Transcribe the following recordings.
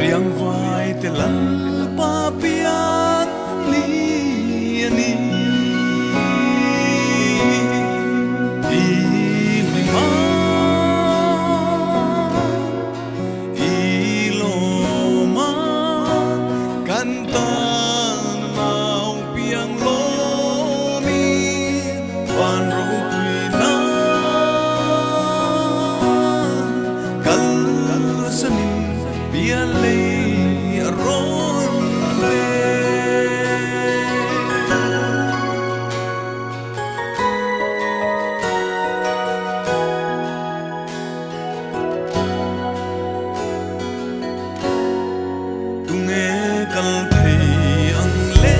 Riangvai te Lalpa pian ni a ni. I hlima, i lawma, kan tan nau piang lawmi van ropui na kal sanin pian lei a rawn le. Tunge kal thei ang le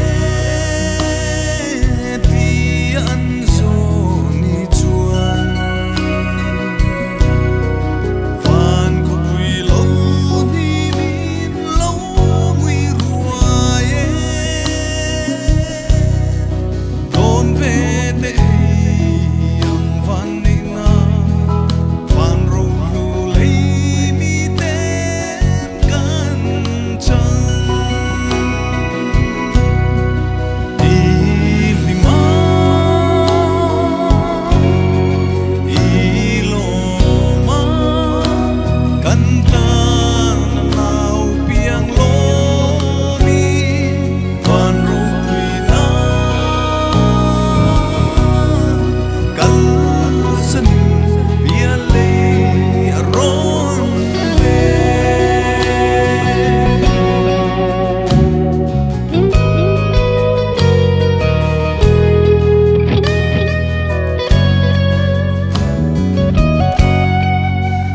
ti an zawn i chuan van khawpui lo hnimin lo ngui ruai e. Dawn ve te ei ang van neih na van rohlu lei mi ten kan chang. I hlima, i lawma, kan tan nau piang lawmi van ropui na kal sanin pian lei a rawn le.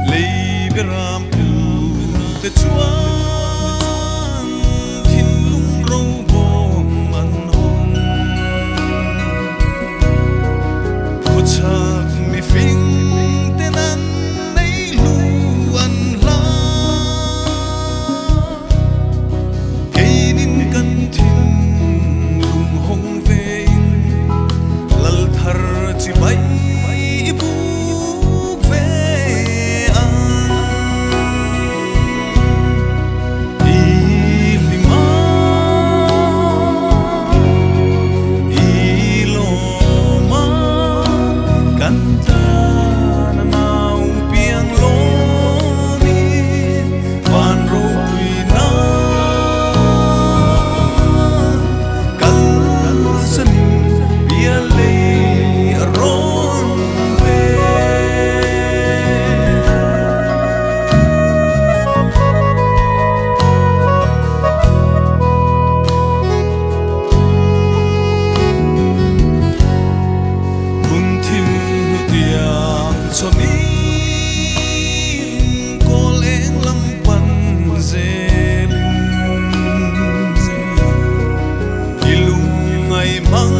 Lei beram pu te chuan thinlung ro bawm an hawng. Khawchhak mifing ten an nei hlu an hla. Keinin kan thinlung hawng vein lal thar chi bai i buk ve ang. I hlima, i lawma, kan tan nau piang lawmi van ropui na kal sanin pian lei a rawn ve. Hun thim hnutiang chawnin kawl eng lam pan zelin i lungngai mang